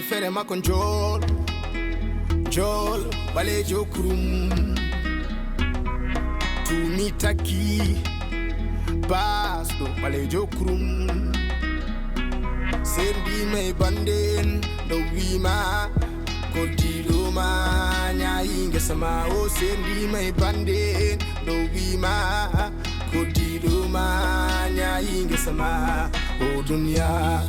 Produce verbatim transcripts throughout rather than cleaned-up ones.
Fere makko njool, njool, ɓaleejo kurum. Tumi takki, baasɗo, ɓaleejo kurum. Sendima e bande en, ɗo wima, koddiɗo ma, ñaayi ngesa ma, o sendima e bande en, ɗo wima, koddiɗo ma, ñaayi ngesa ma. O duniya,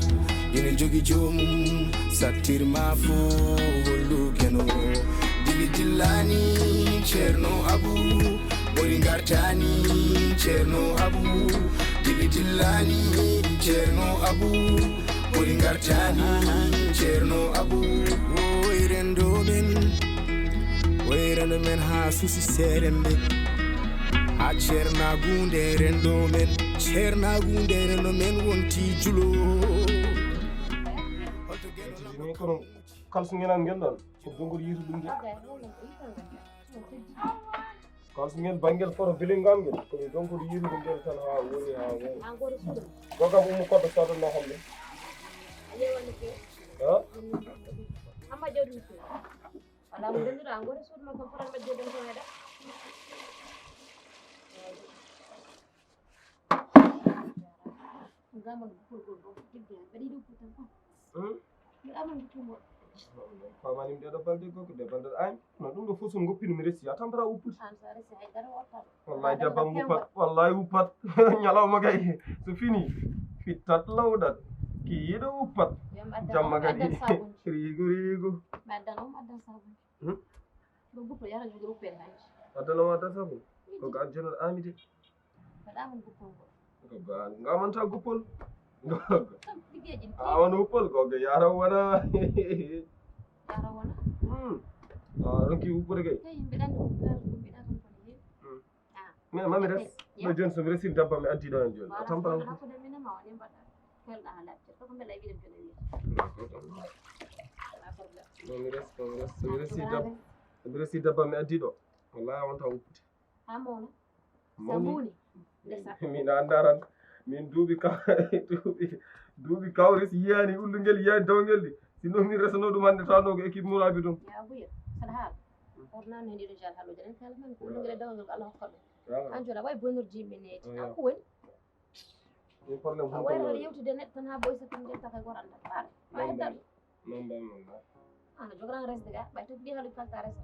ina jogi joomum, sattirma fo hollu keno. Dili dillani, Ceerno Abu, ɓuri ngartani, Ceerno Abu. Dili dillani, Ceerno Abu, ɓuri ngartani, Ceerno Abu. Oy rendo men, oy rendo men ha susi serembe. Ha ceernagunde rendo men, ceernagunde rendo men wonti julo. Holto geno lamɗo kono kalsu ngenan ngel ɗon, ko dogori yiitu ɗum ngel. Kalsu ngel banngel foto bilingal ngel, ko mi donkude yiitu ɗum ngel tan ha woni, ha woni. Ko kam ummu koddo sodanno hande. Ha? Amma jawdi mi. Wala mo denduɗa, an goto suudu makko fotan majje ɗon ko meɗa. Gamal guppol gol ɗo, jigga, mbaɗi ɗo putan kon. Hmm? Mbaɗa man guppol gol. Famani mi ɗeɗo balde gokko, de balde ay, no ɗum ɗo fof so goppino mi resi, a tampata uppude. An sa resi hay dara wottan. Wallahi, ah, debbo am uppat, wallahi uppat. Ñalawma kay so fini, fittat lawɗat. Kiiɗo uppat. Jamma kadi. Riigu, riigu. Mi addan on, mi addan sabunde. Hmm? Ɗo guppo yara jogi ruppe hanji. Addan on, addan sabunde. Ko ka addan amide. Mbaɗa man guppol ngol. Ko ga, ngamanta guppol. Tan liggeyji ɗi. A wano guppol, ko ga yara wana. Yara wana? Hmm. A ronki uppude kay. Hey, yimɓe ɗan ko gal ko mbiɗa kam kono heewi. Hmm. Ah. Mais mami res. Ɗo joni so mi resi dabba mi addi ɗo en joni. A tampa on. Hakkude min e ma woni mbaɗa. Pelɗa ha laɓɓi. Ko mbela wiɗen joni wiya. Mami res, mami res. So mi resi dabba, so mi resi dabba mi addi ɗo. Wallahi a wonta uppude. Ha mawna. Mawni. Sabuni. Ndesa. Min a ndaran. Min duuɓi ka-, duuɓi, duuɓi kawri si yiyani ullungel, yiyani dawngel ɗi. Sinno min resano ɗum hannde tawno ko équipe Moulabi ɗum. Ya buya. Saɗa haala. Ornano hen ɗiɗo jal haaloji. Aɗen kala men ko ullungel e dawngel ko Allah hokka ɗum. An jooɗa way bonirde yimɓe needi. An ko woni? Min problème a hunde wayno aɗa yewtude neɗɗo tan ha boy sakko nde taka goran tan. Ɓaɗa. Ɓaɗa tan. Non, non, non, non. Ana jogoran resde ga. Ɓay to ɗi haaloji kalta resa.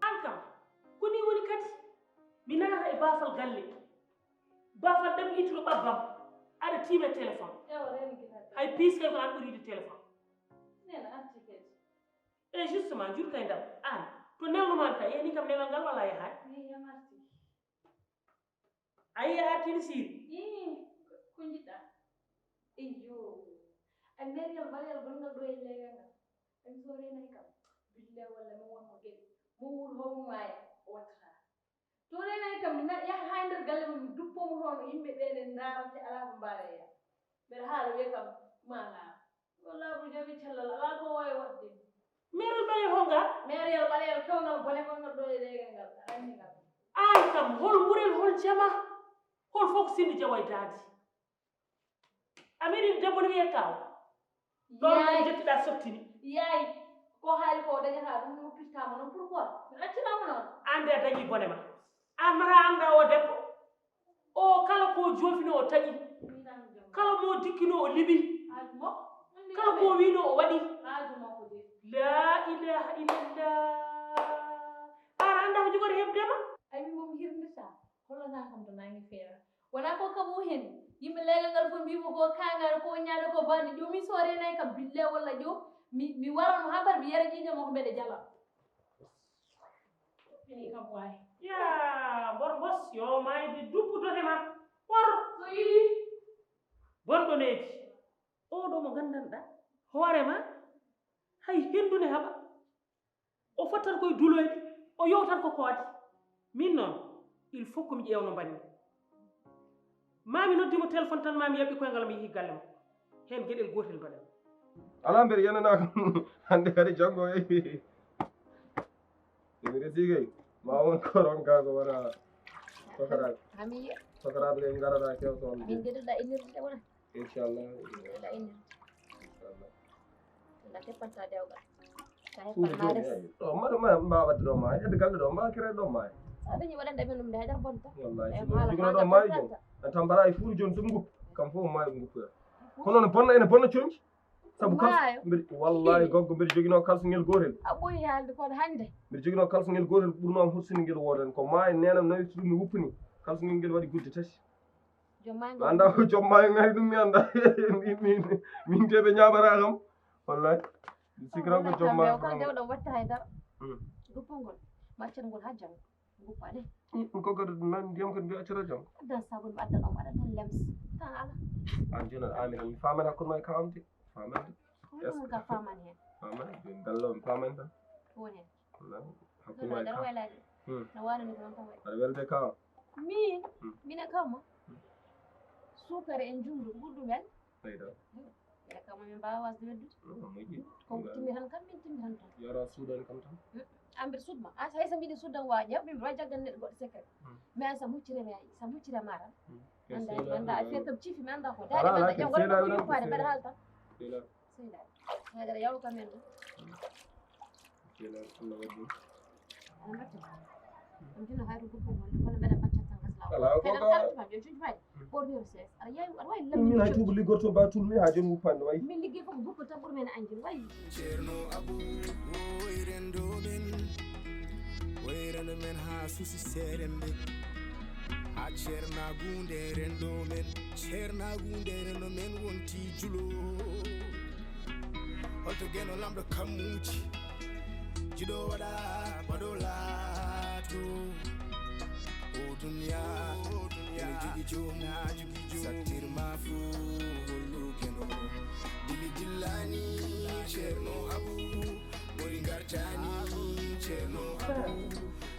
An kam, ko ni woni kadi? Mi naata e baafal galle. Baafal ɗaɓi ittuɗo ɓabbam. Aɗa tiima e téléphone. Ewa, reni gitade. Hay piis kay ko an ɓuri yiɗde téléphone. Nena arti kadi. E justement, jur kay ndam. An, to nelno man kay, yani kam nelal ngal walla yahaani? Mi yamarti. A yii a artiino Siiri? Ii, ko njiɗɗaa? Eyyo. Ay, Meryal Baleyal gonɗo ɗo e leegal ngal. Ay, mi so reenay kam. Billaahi wallaahi mo won mo geɗe. Mo wuur homo maaya, o wattata. To reenay kam, mi na-, yaha haa e nder galle mum, mi duppo mo toon, yimɓe ɓe ne ndaarante, alaa ko mbaaree ya. Mbeɗa haala wiya kam, maa laaɓ. Wallaahi ko joomi cellal, alaa ko waawi waɗde. Meerol ɓaleyol hol ngal? Meerol ɓaleyol kewngal bone gonɗo ɗo e leegal ngal, a anndi ngal. Aan kam, hol mburel, hol jama? Hol fof ko sinno jawa e daadi. A meeɗi debbo no wiyee Kaaw? Ɗoon ɗo jettiɗaa sottini. Yaay, ko haali ko dañataa ɗum, ɗum pittaama noon, pourquoi? Mi acciraama noon. Aan de a dañii bone ma. Aan mata annda o debbo. O kala ko joofinoo o taƴi. Kala mo dikkinoo o liɓi. Kala ko wiinoo o waɗi. Laa ilaaha illallah. Aan a annda ko jogori heɓde ma? Ay, min mo mi hirnditaa. Hollanaa kam to naange feera. Wonaa ko kaɓo heen. Yimɓe leegal ngal fof mbiimo ko kaangaare, ko ñaaɗo, ko baani. Joom mi so reenay kam bille walla joom. Mi, mi waran mo habar, mi yara ƴiiƴam makko mbeɗa jala. Fini kam waay. Yaa, bor bos, yo maayde dupputo he ma. Bor. So yiɗi. Bonɗo needi. Oo ɗoo mo nganndanɗaa. Hoore ma. Hay henndu ne haɓa. O fottat koye duloyɗi. O yowtat ko koode. Min noon, il faut ko mi ƴeewno mbanmi. Maa mi noddi mo téléphone tan, maa mi yaɓɓi koyngal, mi yehi galle makko. Heen geɗel gootel mbaɗen. Alaa mbeɗa yenanaa kam hannde kadi janngo e Mi resi kay. Ma won koron ka ko wona. Sokaraɓe. Hami. Sokaraɓe kay ngarata kewto on. Min de da inir de wona. Inchallah. Da inir. Inchallah. Da ke panta de oga. Kay Suudu palmares. Joomi. Ɗo mbaɗa ma mbawa wadde ɗo ma hedde galle ɗo mbawa kere ɗo ma. Sa dañi waɗande men ɗum de hajar bonta. Wallahi Ay sinno mala jogino ka ɗo maayi jom. En tan mbaɗa e fuuru joni ɗum nguppa kam fof maayi ɗum nguppoya. Kono no bonna ene bonna conci. Sabu kal Maayo. Mbiɗa wallahi goggo mbiɗa jogino kalsungel gotel. A ɓoyi haalde kono hannde. Mbiɗa jogino kalsungel gotel ɓurno am hursini ngel woodan ko maayi nenam nawi so ɗum mi wuppini. Kalsungel ngel waɗi gudde tati. Joom ma Mi annda ko joom maayo ngari ɗum mi annda. Min teɓe ñaamata kam. Wallahi. Mi sikira ko joom maayo ko dewɗo watta hay dara. Mm. Guppol ngol. Maccal ngol ha janngo. Guppa de. Ɗum ko kadi nan ndiyam kadi mbiya accata jam. Addan sabun mi addan on aɗa tan lems. Tan ala. An jonan amin mi faman hakkude ma e kawam de. Faman de. Ko ɗum ga faman hen. Faman de. Dallo mi faman tan. Ko woni hen. Na hakkude ma Ɗum e dara kawam. waylaji. Hmm. No wano ni ko non tan wayi. Aɗa welde kawam. Min. Hmm. Mina kama. Suukara en juuru ɓurɗum en. Ɓeyda. Mina kama min mbawa wasde weddude. Moƴƴi. Ko timmi tan kam min timmi tan tan. Yara suudani kam tan. Ambir sudma. A hay sa mbiɗi suddan waji. Yaw min wawi jaggan neɗɗo goɗɗo secret. Hmm. Mais sa muccire ma sa muccire ma tan. Anda anda affaire kam cifi mi anda ko. Dade Ala anda ala jam ke wala sela ko wala yoppaade ke mbeɗa sela. Haalta. Sela. Seyda. Hadara yaw kam en ɗum. Sela Allah waddi. Ana mbatta. Ɗum tino hayru guppo mon kono mbeɗa mbacca tan gas law. Ala ko Kala ka. Kaltu ma jon cuji faade. Ɓorni o ses. Aɗa yawi aɗa wawi Min hay lamɗi. Tuuba liggorto ba tulmi ha joni wuppande wayi. Min liggey fof ko guppo tan ɓurmi en anjin wayi. Ceerno Abu, woy rendo men, woy rendo men ha susi serembe. Ha ceerna gunde rendo men, ceerna gunde rendo men wonti julo. Holto geno lamɗo kammuji, jiɗo waɗa baɗo laato. O duniya, o duniya, ene jogi joom, sattir ma fu hollu geno. Dili dillani ceerno Abu, ɓuri gartani ceerno Abu.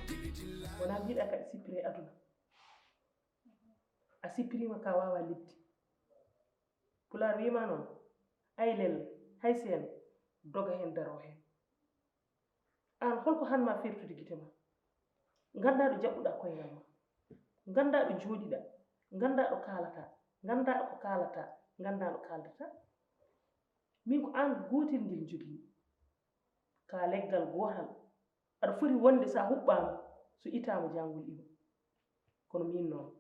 Dili dillani. Wona mbiɗa kaɗa sippire aduna, a sippirima ka wawa lidde. Pulaar wima noon, aylel hay seen doga heen daro heen. Aan holko hanma fertude gite ma? Gannda ɗo jaɓɓuɗa koyngal ma. Gannda ɗo jooɗiɗa. Gannda ɗo kaalata. Gannda ko kaalata. Gannda ɗo kaaldata. Min ko aan gootel ngel njogimi. Ka leggal gootal. Aɗa foti wonde so a huɓɓaama, so itaama jangol iwa. Kono min noon,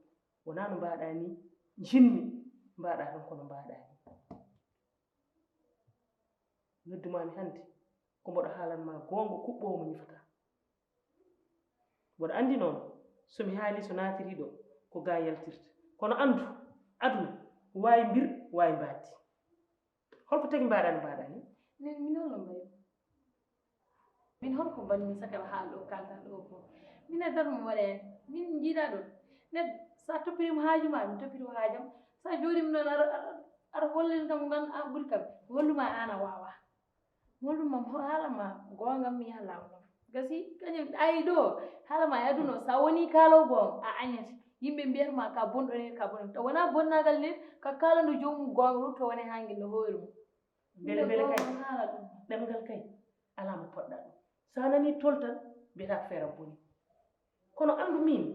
wonaa no mbaɗa ni, njiɗmi mbaɗa tan kono mbaɗa ni. Noddumaami hannde, ko mboɗo haalan ma goonga kuɓɓoowo mo ñifata. Mboɗo anndi noon, so mi haali so naatiri ɗo, ko ga yaltirta. Kono anndu, aduna, waawi mbir, waawi mbaadi. Holko tagi mbaɗa no mbaɗa ni? Min min holno mbayi? Min holko mbaɗmi sakal haal ɗo kalta ɗo ko? Min e darmo waɗe min jiiɗa ɗo. Neɗɗo sa toppirima haaju ma mi toppito haajam. Sa jooɗima noon aɗa aɗa hollini kam ko ganduɗa an ɓuri kam. Mi holluma an a wawa. Mi holluma mi haalama goongam mi yaha lawol am. Gasi kañum ayi ɗo haalama e aduna o sa woni kaalowo goonga a añete. Yimɓe mbiyata ma ka bonɗo ni ka bonɗo taw wona bonnagal ni ka kaalando joomum goonga ɗum to wone ha ngel no hoore mum. Mbele mbele kay ɗemngal kay alaa mo poɗɗa ɗum. So a nanii tol tan mbiyata ko feere am boni. Kono anndu miin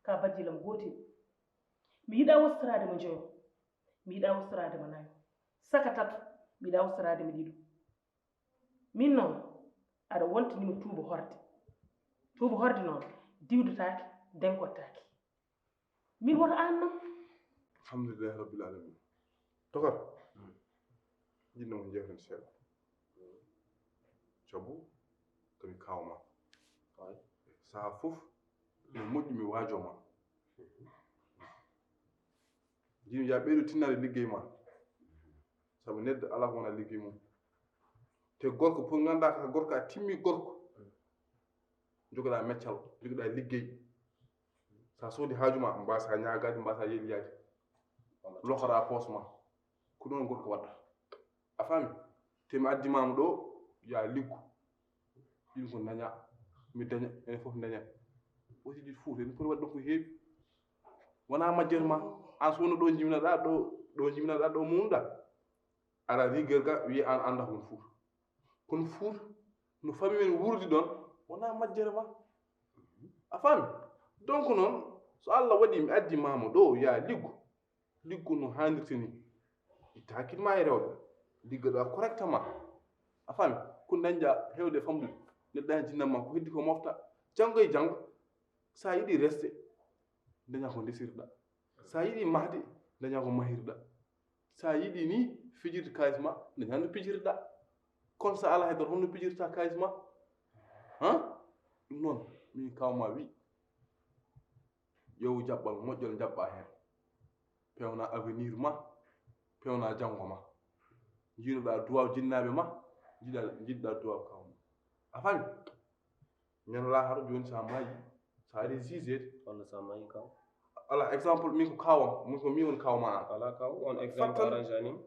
ka bajjilam gootel. Mi yiɗaa wositoraade mo njoyo. Mi yiɗaa wositoraade mo nayo. Saka tato mi yiɗaa wositoraade mo ɗiɗo. Miin noon aɗa wontanima tuuba horde. Tuuba horde noon diwdataake, denkottaake. Min woto aan noon. Alhamdulillahi rabbil alamin. Tokar. Jiɗno mo jewten seeɗa. Sabu kami kawma. Saha fof no moƴƴi mi wajo ma. Jiɗmi ya ɓeydo tinnade liggey ma. Sabu neɗɗo ala ko wona liggey mum. Te gorko pour ngannda ka gorko a timmi gorko. Jogoɗa meccal, jogoɗa liggey. Sa sodi haaju ma mbasa ñaagade mbasa yeliyaade. Lokora poos ma. Ko ɗum gorko waɗɗa. A faami? Te mi addimama ɗo ya liggu. Ɗin ko daña mi daña enen fof daña. Aussi ɗi fof en poti waɗde ko heewi. Wona majjere ma. An so wonno ɗo jibinaɗa ɗo ɗo jibinaɗa ɗo mawnuɗa. Ara rigueur ga wiye an anda hon fof. Kono fof no famille men wurdi ɗon. Wonaa majjere ma. A faami? Donc noon, so Allah waɗi mi addi ma mo ɗo, ya liggo. Liggo no haanirta ni. Itta hakkil ma e rewɓe. Liggoɗa correctement. A faami? Ko dañɗa heewde famɗude. Neɗɗo hen jinnam ma ko heddi ko mofta. Janngo e janngo, sa yiɗi reste, daña ko ndesirɗa. Sa yiɗi mahde, daña ko mahirɗa. Sa yiɗi ni fijirde kayis ma, daña no pijirɗa. Kono sa ala haydara, honno pijirta kayis ma? Han? Ɗum noon, min kawma wi. Ƴeew jaɓɓal moƴƴal jaɓɓa heen. Pewna avenir ma, pewna janngo ma. Njiɗoɗa duwaw jinnaaɓe ma, njiɗa, njiɗɗa duwaw kawma. A faami? Ñande laahara jooni sa maayi, sa ari jugede. Walla sa maayi kaw. Ala exemple, min ko kawam, min ko min woni kawma an. Ala kaw, on exemple Fattan- arrange ani.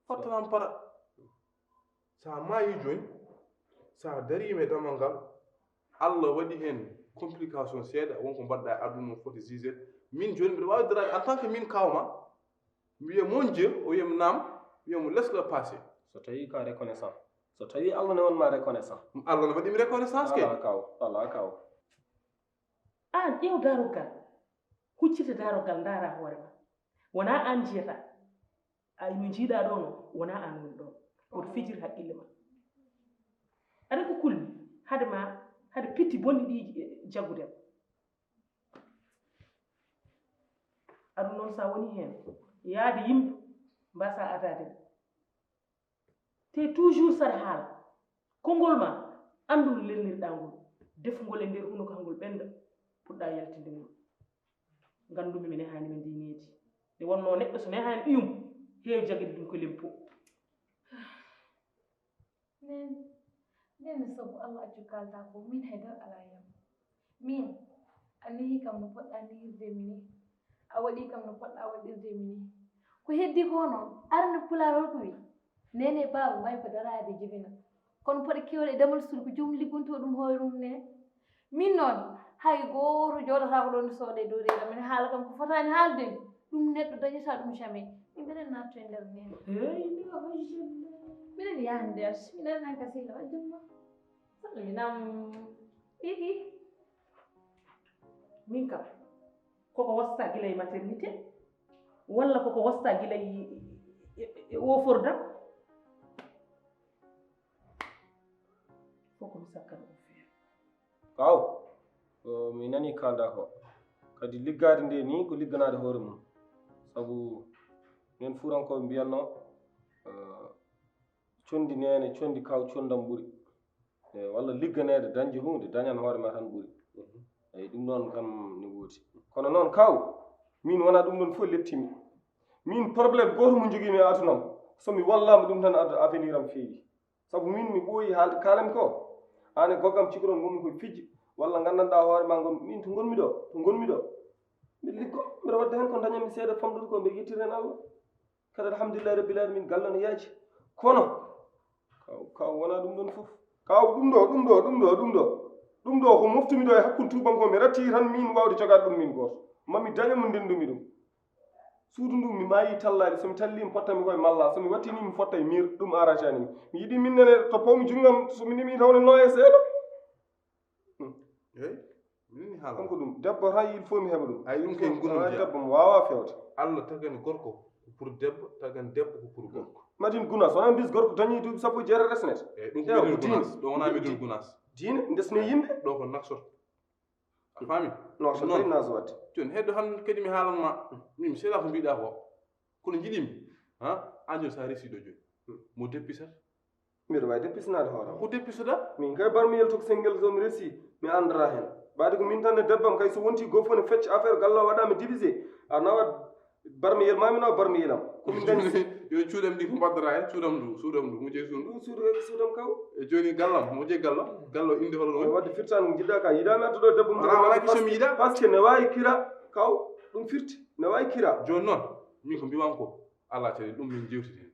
Fattanam para. Sa maayi jooni, sa darima e damal ngal, Allah waɗi heen complication seeɗa, wonko mbaɗɗa e aduna no foti jugede. Min jooni mbiɗa waawi daraade en tant que min kawma, mbiya mon Dieu, o wiyam naam, wiyam mo laisse-le passer. So tawi ka reconnaissant. So tawi Allah ne wonma reconnaissant. Allah ne waɗimi reconnaissance kay. Ala kaw, ala kaw. Aan ƴeew daaroggal, huccite daaroggal ndaara hoore ma. Wonaa aan njiyata. A ino njiiɗaa ɗoo no wonaa aan woni ɗoon. Woto fijir haqqille ma. Aɗa ko kulmi hade ma, hade pitti bonɗi ɗi jaggude ma. Aɗum noon sa woni heen, yaade yimɓe mbasa adaade ma. Te toujours saɗa haala, konngol ma, anndu no lelnirɗaa ngol, defu ngol e nder hunuko haa ngol ɓennda, puɗɗa yaltinde ngol. Nganndumi mi nehaani ma ndii needi. Nde wonnoo neɗɗo so nehaani ɓiyum, heew jaggude ɗum ko lempo. Nen, nen sabu Allah accu kaalda ko min haydara alaa e am. Min, a nehi kam no poɗɗa nehirde mi ni, a waɗi kam no poɗɗa waɗirde mi ni. Ko heddi ko noon, arande pulaar holko wi? Nene e baaba mbayi ko daraade jibina. Kono poɗe kewɗe e damal suudu ko joomum liggonto ɗum hoore mum ne. Min noon, hay gooto jooɗotaako ɗo nde soodee dow reedu am, ene haala kam ko fotaani haalde mi. Ɗum neɗɗo dañataa ɗum jamais. Min mbeɗen naatto e nder nene. Hey, la ilaha illallah. Mbiɗen yaha nder, mbiɗen nan ka sehil o jumma. Saɗa mi nam ɗiɗi. Min kam, koko wasta gila e maternité, walla koko wasta gila e, e, e ofordam? Fof ko mi sakkan ɗum feere. Kaw, ko mi nani kalda ko. Kadi liggaade nde ni ko ligganaade hoore mum. Sabu nen furankoɓe mbiyatno, eh, condi nene, condi kaw, condam ɓuri. Eh, walla ligganeede dañde huunde, dañan hoore ma tan ɓuri. Eyi, ɗum ɗon kam ne woodi. Kono noon kaw, min wona ɗum ɗon fof lettimi. Min problème gooto mo njogimi e adunam, so mi wallama ɗum tan ad- avenir am feewi. Sabu min mi ɓooyi haalde kaalan ko. Aan e goggam cikkuɗon ngonmi koye fijji, walla nganndanɗaa hoore ma ngon min to ngonmi ɗo, to ngonmi ɗo. Mbiɗa liggo, mbiɗa wadda heen ko dañanmi seeɗa famɗude ko, mbiɗa yettir heen Allah. Kadi alhamdulillahi rabbil alamin, galle no yaaji. Kono kaw, kaw wona ɗum ɗon fof. Kaw ɗum ɗo, ɗum ɗo, ɗum ɗo, ɗum ɗo. Ɗum ɗo ko moftumi ɗo e hakkunde tuubanko, mi ratti tan min wawde jogaade ɗum min gooto. Mami daña mo ndendumi ɗum. Suudu ndu mi maayi tallaade, so mi talli mi potta mi koye malla, so mi wattini mi fotta e miir, ɗum arrangani mi. Mi yiɗi min nene to pawmi junngam, so mi nemi tawne no e seeɗa. Eyi, minen ni haala. Kanko ɗum, debbo tan il faut mi heɓa ɗum. Ay, ɗum kay gunas jeya. Debbo mo wawa fewde. Allah tagani gorko ko pour debbo, tagani debbo ko pour gorko. Madin gunas, wona mbis gorko dañi duuɓi sappo e jeetati resnet. Eyi, ɗum ko medun gunas, ɗum wona medun gunas. Diine ndesne yimɓe. Ɗo ko naksot. A faami? Non, so tawi naso watte. Joni heddo han kadi mi haalan ma, min mi seeɗa ko mbiɗa ko. Kono jiɗimi, ha? An joni sa resi ɗo joni. Mo deppisat? Mbiɗa wawi deppisinaade hoore am. Ko deppisoɗa? Min kay barmiyel tokosel ngel so mi resi, mi anndata heen. Mbaadi ko min tan e debbam kay so wonti goo fof ne fecca affaire galle o waɗaama divisé. A nawat barmiyel ma mi nawa barmiyel am. Ko min dañi. Yo cuuɗam ndi ko mbaddata heen, cuuɗam ndu, suudam ndu, mo jeyi suudu. Ɗum suudu kay ko suudam kaw. E jooni gallam, mo jeyi gallo, gallo inde hono ɗum woni. Wadde firtaango jiɗɗa ka, yiɗaami addude o debbo mum. Ala wala question mi yiɗa. Parce que ne waawi kira kaw, ɗum firti, ne waawi kira. Jooni noon, min ko mbiwan ko, ala caɗeele, ɗum min jewtiti heen.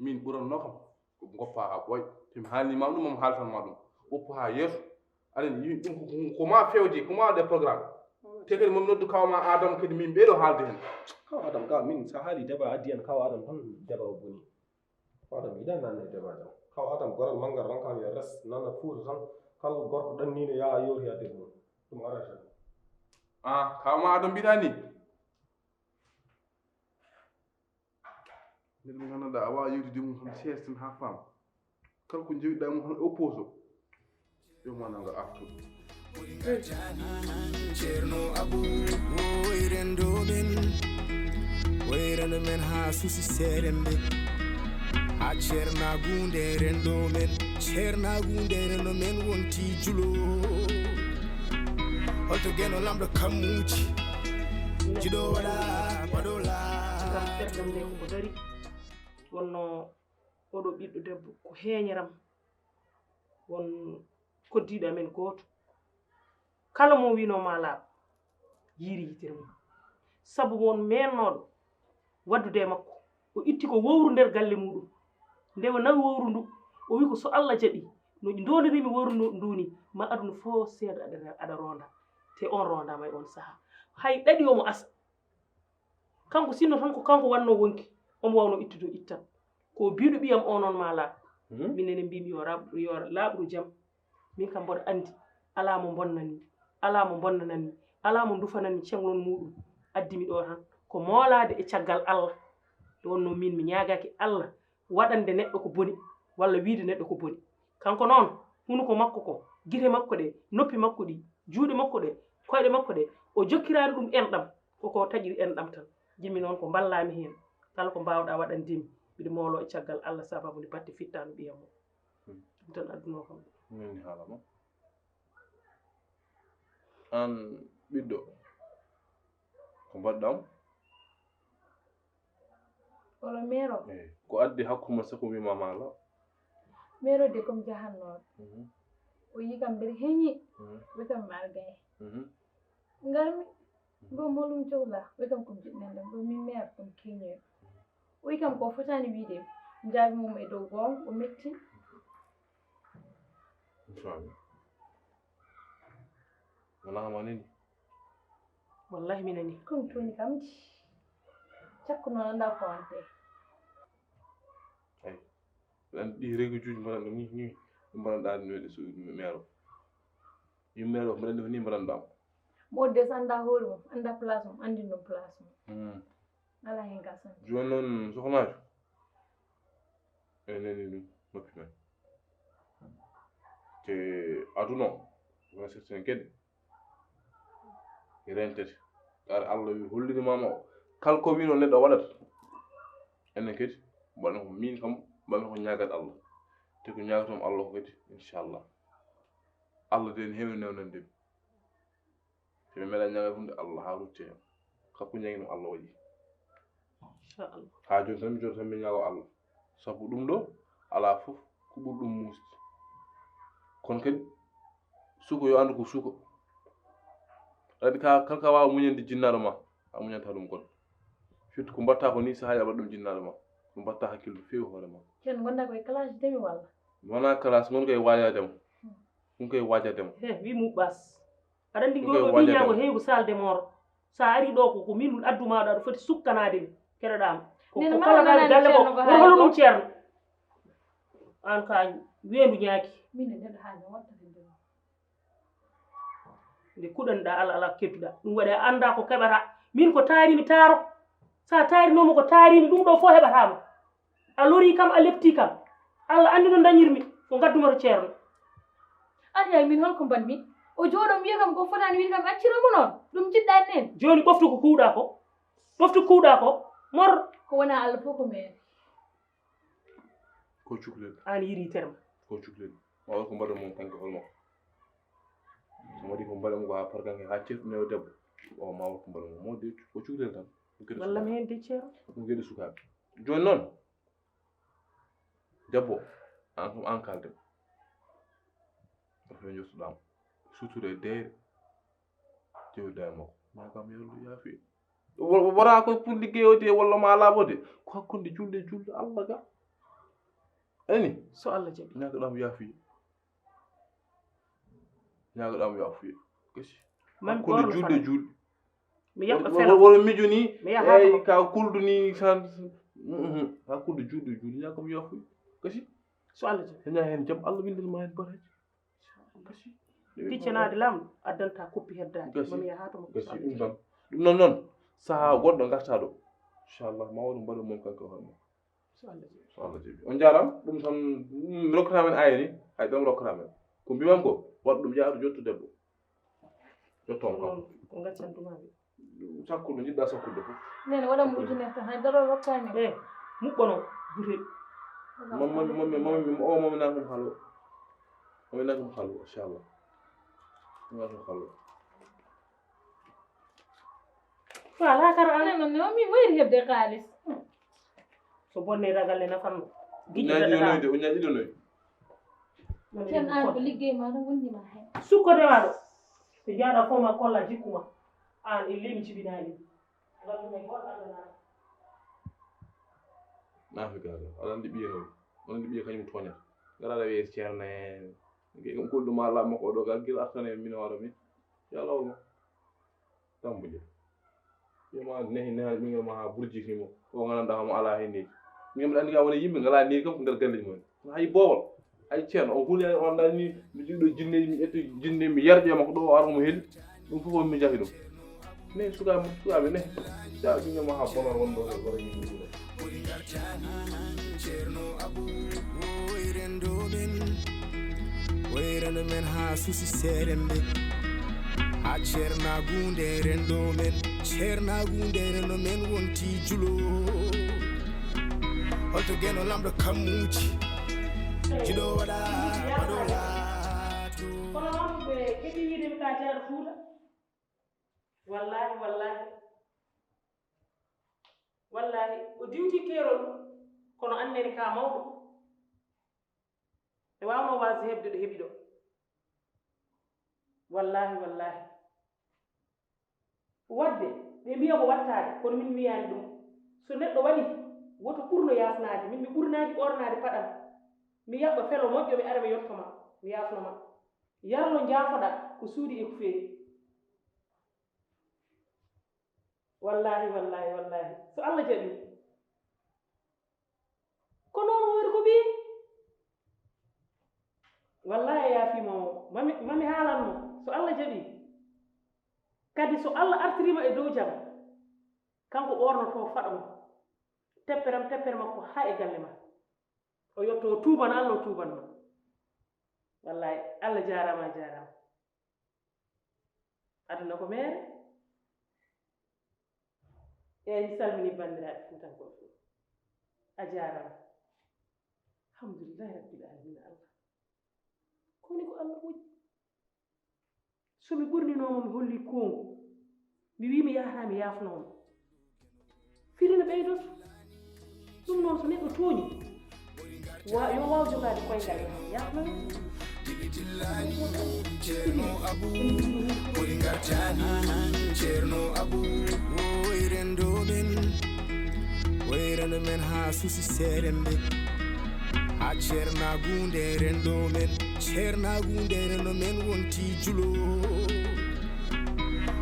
Min ɓuranno kam ko goppa ha ɓooy. To mi haalni ma ɗum, mo haaltan ma ɗum. Woppu ha yeeso. Aɗa andi ɗum ko ma fewje, ko ma waɗe programme. Te kadi momi noddu kawma Adama kadi min ɓeeɗo haalde hen. Kaw Adama ka min sa haali deba addi en kaw Adama tan deba o boni. Kaw Adama yiɗa nanne deba Adama. Kaw Adama goral mangal ronka mi res nana fuuta tan. Kala gorko ɗanniiɗo, yaha yooti haa debbo mum. Ɗum arata. Ah, kaw ma adon mbiɗa ni. Nder mo ganduɗa a wawa yewtide mum tan sees tan ha faam. Kala ko jewiɗa mum tan e opposo. Yo ma nanga artude. Ceerno Abu, woy rendo men, woy rendo men ha susi serende. Ha ceernagunde rendo men, ceernagunde rendo men wonti julo. Holto geno lamɗo kammuji, jiɗo waɗa waɗo laa. Ngam ɓerɗam nde ko dari wonno oɗo ɓiɗɗo debbo ko heeñeram, won koddiiɗo amen gooto. Kala mo wiino ma laaɓ, yiiri yitere mum. Sabu won meennooɗo waɗdude e makko, o itti ko wowru nder galle muuɗum. Nde o nawi wowru ndu, o wi ko so Allah jaɓi, no ndondirimi wowru ndu ni, ma aduna fof seeda aɗa aɗa ronda. Te on rondama e on saha. Hay ɗaɗi omo asa. Kanko sinno tan ko kanko wanno wonki, omo wawno ittude o ittan. Ko biɗo ɓiyam o noon ma laaɓ. Minen en mbimi yo raɓ yo laaɓru jam. Min kam mboɗo anndi alaa mo bonnanmi, alaa mo bonnananmi, alaa mo ndufananmi ceŋlon muuɗum. Addi mi ɗo tan ko moolaade e caggal Allah. Nde wonnoo miin mi ñaagaaki Allah waɗande neɗɗo ko boni walla wiyde neɗɗo ko boni. Kanko noon, hunuko makko ko, gite makko ɗe, noppi makko ɗi, juuɗe makko ɗe, koyɗe makko ɗe, o jokkiraani ɗum enɗam, ko ko taƴiri enɗam tan. Jimmi noon ko mballaa mi heen, kala ko mbaaw-ɗaa waɗande mi, mbiɗo mooloo e caggal Allah sababu nde batte fittaandu ɓiyam o. Ɗum tan adduno kam. Min haala ma. Aan ɓiɗɗo, ko mbaɗɗam? Wala meero. Eyi. Ko addi hakku ma saku mi mama la. Meero de comme jahannooɗo. Mhm. O yi kam mbeɗa heñi. Mhm. Wi kam mi algay. Mhm. Ngarmi. Ngo molum cowla. Wi kam ko jiɗɗen ɗam. Ɗo min meero ɗum keñoyo. O yi kam ko fotani wiide. Njaabi mum e dow goonga o metti. Inchallah. Wala ma nini. Wallahi mi nani. Ɗum toni kam di. Cakko noon annda ko wonte. Ay. Ɗan ɗi regujuji mbaɗan ɗum ni ni. Ɗum mbaɗan ɗan ɗum ɗe su meero. Yimɓe ɗo mbaɗan ɗum ni mbaɗan ɗam. Mo des annda hoore mum, annda place mum, anndi ɗum place mum. Hmm. Ala hen gasande. Jooni noon sohnajo. Enen nani ɗum noppi men. Te aduna o wona certaine geɗe. Rentete. Kar Allah wi holliri mama o. Kala ko wino neɗɗo waɗata. Enen kadi mbaɗen ko min kam mbaɗen ko ñaagat Allah. Te ko ñaagatom Allah ko kadi inchallah. Allah de ne heewi newnande mi. Te mi meeɗa ñaagat hunde Allah haa rutte hen. Kala ko ñaagino Allah waɗi. Inchallah. Haa jooni tan mi jooɗo tan mi ñaago Allah. Sabu ɗum ɗo alaa fof ko ɓuri ɗum muusde. Kono kadi suko yo anndu ko suko. Kadi ka kala ka waawa muñande jinnaaɗo ma a muñanta ɗum goɗɗo. Firti ko mbatta ko ni sahaaji a waɗa ɗum jinnaaɗo ma. Ko mbatta hakkille no feewi hoore ma. Ceerno gonda koye classe demi walla? Mi wona classe ngon koye waajaade mo. Ɗum koye waajaade mo. He wi muɓɓas. Aɗa anndi ɗum koye waajaade mo. Heewi ko salle de mort. Sa ari ɗo ko ko min addu ma ɗo aɗa foti sukkanaade mi. Keɗoɗaama. Ko kala galle ko wona holo ɗum ceerno. Aan ka weendu ñaaki. Min e neɗɗo haali watta. Nde kuɗanɗa ala ala kedduɗa ɗum waɗi a annda ko keɓata. Min ko taarimi taaro. Sa taarinoma ko taarimi ɗum ɗo fof heɓatama. A lori kam a lepti kam. Allah anndi no dañirmi ko gadduma to ceerno. Alhaji min holko mbanmi? O jooɗo wiya kam ko fotani wiide kam acciramo noon. Ɗum jiɗɗa en nen. Jooni ɓoftu ko kuuɗa ko. Ɓoftu ko kuuɗa ko. Mor. Ko wona Allah fof ko meere. Ko cuklel. An yiri terma. Ko cuklel. Ma wal ko mbaɗa mum kanko holmo. So mbaɗi ko mbaɗa mum ko ha parkanke ha ceftu newo debbo. O ma wal ko mbaɗa mum mo de ko cuklel tan. Walla mi hen de ceero. Ɗum geɗe sukaaɓe. Jooni noon debbo an kam an kalde. Ko fen jostuɗam suture deere. Jewda e makko ma kam yallu yaafi. Wona ko pour liggey o de walla ma alaa o de ko hakkunde julde e julde Allah ga. Ani so Allah jaɓi ñaagaɗam yaafuye. Ñaagaɗam yaafuye. Gasi. Hakkunde julde e julde. Mi yaɓa fela. Wona mijo ni. Mi yaha. Eyi ka kuldu ni san. Hakkunde julde e julde ñaagam yaafuye. Gasi. So Allah jaɓi. Heña heen jam Allah windana ma heen baraji. Piccanaade lam addanta koppi heddaade. Gasi. Mami yaha to mo. Gasi ɗum tan. Ɗum noon noon, sahaa goɗɗo ngartaa ɗo. Inchallah, ma waɗum mbaɗo mum kanko hoore mum. So Allah jaɓi. So Allah jaɓi. On njaaraama. Ɗum tan, mm, mi rokkata men aaya ni, hay ɗon rokkata men. Ko mbiimam ko, waɗ ɗum jaaɗo jottu debbo. Jotto on kam. Ko ngaccantumaa ɓe. Sakkude, jiɗɗa sakkude fof. Nene, waɗan mo ujunere tan, hay daro rokkaani. Eh, muɓɓono, butel. Mami, mami, mami, mami, o mami nan ɗum halo. Mami nan ɗum halo, inchallah. Mami nan ɗum halo. Voilà, kara an. Nene, non, non, mi wayri heɓde kaalis. So bonne ragalle nafan. Giƴi ñaƴi ɗo noyde, o ñaƴi ɗo noy. Ceerno, aan ko liggey ma tan wonni ma heen. Sukko rewaaɗo. Ko jaaɗa fof ma kolla jikku ma. Aan e leydi jibinaani. Naafi gaaga. Aɗa anndi ɓiye noon. Aɗa anndi ɓiye kañum tooñata. Ngara aɗa wiye ceerno en. Nge ɗum kulɗum ma laaɓ makko ɗo gal gila artane min hoore min. Yalawma. Tambuje. Yoma nehi neha ɓingel ma ha burjiti mo. O gandanɗa homo ala henneji. Min mbiɗa andi ka woni yimɓe ngala ni kam ko nder galleji mumen. Hay bowol. Hay ceerno o huli on dal ni mi jiɗɗo jinne mi ƴettu jinne mi yarƴe makko ɗo o ara mo heli. Ɗum fof mi jahi ɗum. Ne sukaɓe sukaɓe ne. Sa ɓingel ma ha bonor wonɗo e gore yimɓe ɗuɗo. Ceerno Abu, woy rendo men, woy rendo men haa suusi seeremɓe. Haa ceernaagu nde rendo men, ceernaagu nde rendo men wonti julo. Holto geno lamɗo kammuuji, jiɗo waɗa, waɗo laato. Kono noon ɓe keɓi yiide mi ka jeeɗo Fuuta. Wallaahi, wallaahi. Wallaahi, o diwti keerol, kono annene ka mawɗo. Ɓe waawno waasde heɓde ɗo heɓi ɗo. Wallaahi, wallaahi. Waɗde, ɓe mbiya ko wattaade, kono min mi wiyaani ɗum. So neɗɗo waɗi, woto ɓurno yaafnaade. Min mi ɓurnaaki ɓoornaade paɗam. Mi yaɓɓa felo moƴƴo, mi ara mi yetto ma, mi yaafno ma. Yarlo njaafoɗaa ko suuɗi e ko feewi. Wallaahi, wallaahi, wallaahi. So Allah jaɓii. Ko noon woori ko ɓii. Wallaahi a yaafiima o. Mami, mami haalan mo. So Allah jaɓii. Kadi so Allah artiriima e dow jam. Kanko ɓoornotoo faɗa mo. Tepperam, teppere makko haa e galle ma. O yetto o tuuban Allah o tuuban ma. Wallaahi, Allah jaaraama, a jaaraama. Aduna ko meere. Eeyi, mi salmini banndiraaɓe Fuutankooɓe fof. A jaaraama. Alhamdulillahi Rabbil Aalamiina Allah. Ko woni ko Allah moƴƴi. So mi ɓurninooma, mi holli koongu. Mi wii mi yahataa, mi yaafnooma. Firi no ɓeydoto. Ɗum noon, so neɗɗo tooñi, wa-, yo waaw jogaade koyngal, yaafnoyo. Ceerno Abu, woni ngartaani Ceerno Abu, woy renndo men, woy renndo men haa suusi seeremɓe, haa ceernaagu nde renndo men, ceernaagu nde renndo men wonti julo.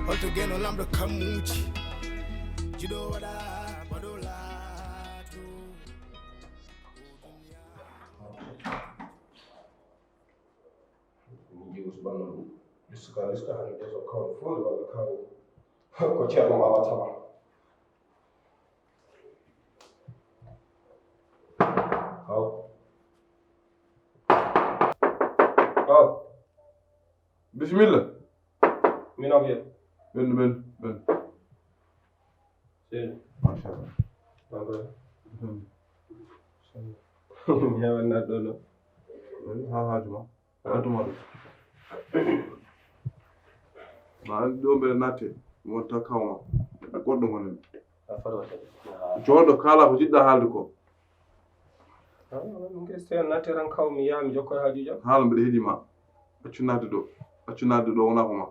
Holto geno lamɗo kammuuji, jiɗo waɗa, waɗo laato. Min ƴeewi subalno ɗum. Listuka, listuka, hannde keso kaw no foori walla kaw ko ceerno ma watta ma. Kaw. Kaw. Bisimilla. Min o wiya. Ɓendu, ɓendu, ɓendu. Seydi. Machallah. Tonton. Mi hewan naat ɗo no. Ha haaju ma. Addu ma ɗum. Ma anndi ɗo mbeɗa natte. Mi wonta kawma. Goɗɗo ngonen. A faro waɗde. Jooɗo kala ko jiɗɗa haalde ko. Ah, min kay so tawii a naatti tan kaw mi yaha mi jokkoya haajuuji am. Haala mbeɗa heɗii ma. Accu naatde ɗo. Accu naatde ɗo wonaa ko ma.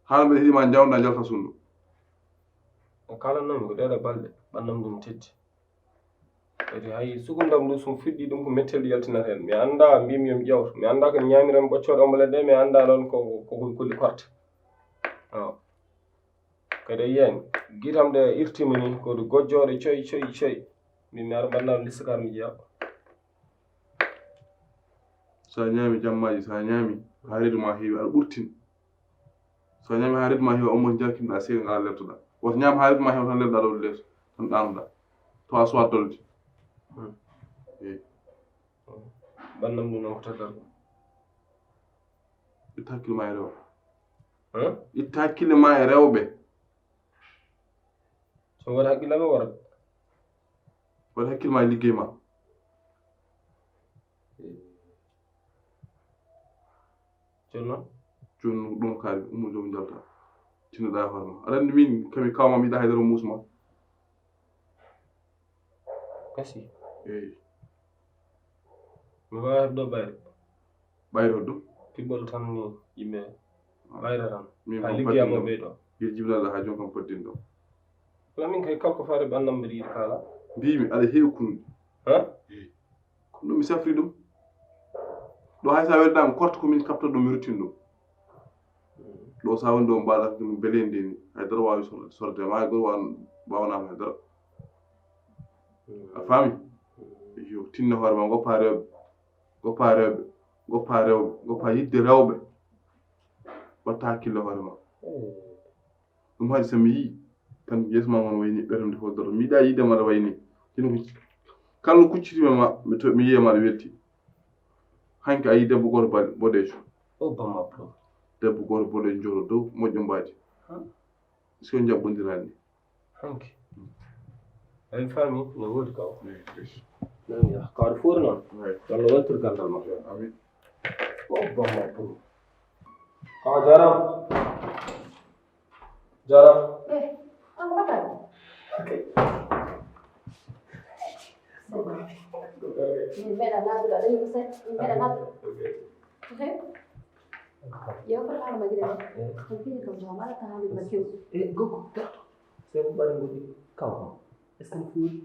Haala mbeɗa heɗii ma njawda njalta suudu. O kaalatnoo mi ko ɗeeɗo balɗe ɓannam ndu no teddi. Kadi hay sukundam ndu so mi fuɗɗii ɗum ko mettel yaltinata heen. Mi anndaa mbiimi yo mi ƴeewto. Mi anndaa ko mi ñaamira mi ɓoccooɗe omolet ɗe, mi anndaa noon ko ko kulli korte. Awa. Kadi a yiyaani, gitam ɗe irtiima ni, ko ɗe gojjooɗe coy, coy, coy. Min mi ara mbaɗnaa ɗum liste kar mi jeyaa. So a ñaami jammaaji, so a ñaami, Haa reedu ma heewi, aɗa ɓurtin. So a ñaami haa reedu ma heewi, a ummoto jarkinɗa, seeɗa ngara leltoɗa. Woto ñaam haa reedu ma heewa, tan lelɗa ɗo leeso, tan ɗaanoɗa. To a suwa dolde. Hmm. Eey. Ɓannam ɗum noon ko taddata ɗum. Itta hakkille ma e rewɓe. Huh? Itta hakkille ma e rewɓe. So waɗa hakkille ma waɗa. Waɗa hakkille ma e liggey ma. Jooni noon? Jooni noon ɗum kaari, ummo joom njalta. Tinnoɗa e hoore ma. Aɗa anndi min, kami kawma mi yiɗa haydara muusma. Kasi. Eey. Mi waawaa heɓde ɗo ɓayre. Ɓayre hoɗɗum? Piɓɓol tan ni yimɓe ɓayre tan. Min haa kam liggeya mo paddinɗo. Ɓeyɗo. Yo jibinal haa joom kam paddinɗo. Wala min kay kanko faare ɓannam mbiɗa yiɗi kaala. Mbiymi aɗa heewi kunnuɗi. Ha? Eey. Ko ɗum mi safri ɗum. Ɗo hay so a weldaama korte ko min kaɓta ɗum mi ruttin ɗum. Ɗo so a woni ɗo mbaɗa ɗum beleende ni. Hay dara waawi sorde. Sorde ma hay goto waawan-, waawanaama hay dara. A faami? Yo, tinno hoore ma, ngoppa rewɓe. Ngoppa rewɓe. Ngoppa rewɓe. Ngoppa yiɗde rewɓe. Watta hakkille hoore ma. Ɗum haɗi so mi yii tan yeeso ma ngon wayni ɓernde fof doto. Mi yiɗa yiide ma aɗa wayni. Kino ko kala no kuccitiima ma, mi to-, mi yiya ma aɗa welti. Hanki a yii debbo gooto bal-, boɗeejo. O bamma pro. Debbo gooto boɗeejo jooɗo dow moƴƴo mbaadi. Han? Est-ce que on jaɓɓondiral ni? Hanki. En faami no woodi kaw. Eey, eey. Nan ya, kaw aɗa foori noon. Eey. Yo Allah weltir ganndal ma. Eey, amin. O bamma pro. Kaw jaaraama. Jara. Eh, an ko baɗɗa? Ok. Min mbeɗa naatuɗo, ɗum ko sek, min mbeɗa naatuɗo. Ok. Yo, ko haala ma gide. Eh. Ko fini ko jom ala ka haali ma kew. Eh, gogo, garto. Sey ko ɓaɗa ngoni kaw. Est-ce que no fuuri?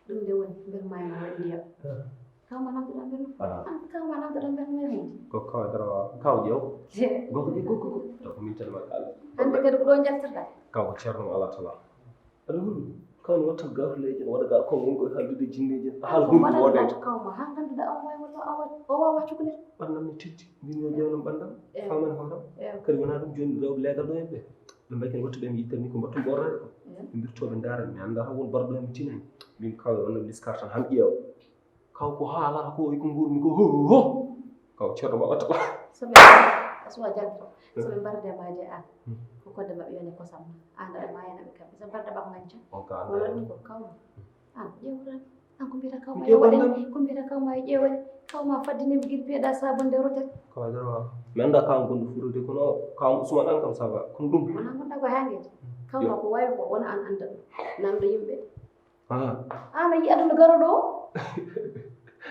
Ɗum nde woni, nder maa ene waɗi ndiyam. Ah. Kaw ma namdoɗaa nder no? Ah. An kaw ma namdoɗaa nder no e mum? Ko kaw dara wa-, kaw ƴeew. Je. Gogo ƴeew, gogo, gogo. To ko min tan ma kaala. Hannde kadi ko ɗo njaltirɗaa? Kaw ko ceerno mo alaa talaa. Aɗa hulu, kaw no watta gaafuleeje, no waɗa ga kon won koye haaldude jinneeje. Haala ko hunde mbaɗa woodani. Kaw ma, haa ngannduɗaa o waawaa walla o wa-, o waawaa cukalel. Ɓannam ne teddi, mbimi yo ƴeewnam ɓanndam, eewa, faamani hooram. Eewa. Kadi wonaa ɗum jooni rewɓe leegal ɗo en ɓe. Ɓe mbayi kadi waɗtude mi yittere ni ko mbattu mborrade ko. Eewa. Ɓe mbirtooɓe ndaara mi anndaa tan won barɗo mi tinani. Mbimi kaw yo wonno liskar tan ham ƴeewa. Kaw ko haalata ko e ko nguurmi ko ho ho. Kaw ceerno ma watta. So ɓe, a suwa jagge. So ɓe mbarde ma je an. Hmm. Ko kodde maɓɓe yone kosam ma. An aɗa mayana ɓe kamɓe. So mbarde ɓam nganca. On ka wala ɗum ko kaw. An ƴeewran. An ko mbiyata kaw ma ƴeewa ƴeewa ɗen. Ɗam. Ko mbiyata kaw ma ƴeewa ɗen. Kaw ma faddini mi gir piyeɗa sabunde rotel. Kaw dara wa. Mi annda kaw gonɗo furude kono kaw Ousmane an kam ça va. Kono ɗum. Wona gonɗa ko hangede. Kaw ma ko wawi ko wona an anda ɗum. Namɗo yimɓe. Ah. An a yi aduna garo ɗo?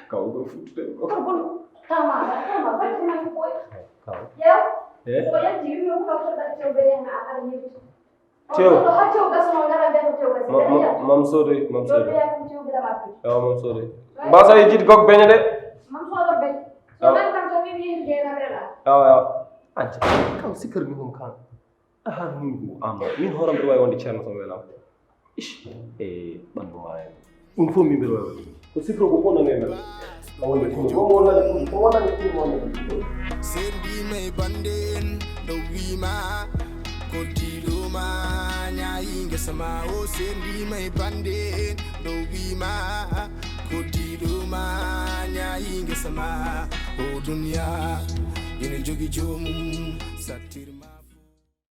Kaw ko fuɗɗude ko. Kono kono tama tama fatima ko koy. Kaw. Ƴeew. Eh? Ko yalti yimɓe ko kaw soɗa cewɓe hen a ara yimɓe. Tew. Tew gasno ngara be tew gasno. Ma-, ma-, mam sori, mam sori. Yo tew gasno tew gida matu. Yo mam sori. Mbasa e jid gog beñe de. Mam sori beñe. So yo. Nan kam so mi wi je na bela. Yo, yo. Anca. Kaw sikar mi hon kan. Aha, min ko ama. Min horam be way wonde ceerno so welam. Ish. E bandu ma en. Ɗum fof min mbiɗo waɗi. Ko sifro ko fof nane men. O woni ko mo wonani ɗum, ko wonani ɗum, wonani ɗum. Sendi may bande en, ɗo wima ko diɗo ma ñaayi ngesa ma. O sendi may bande en, ɗo wima ko diɗo ma ñaayi ngesa ma. O dunya ene jogi joomum sattirma.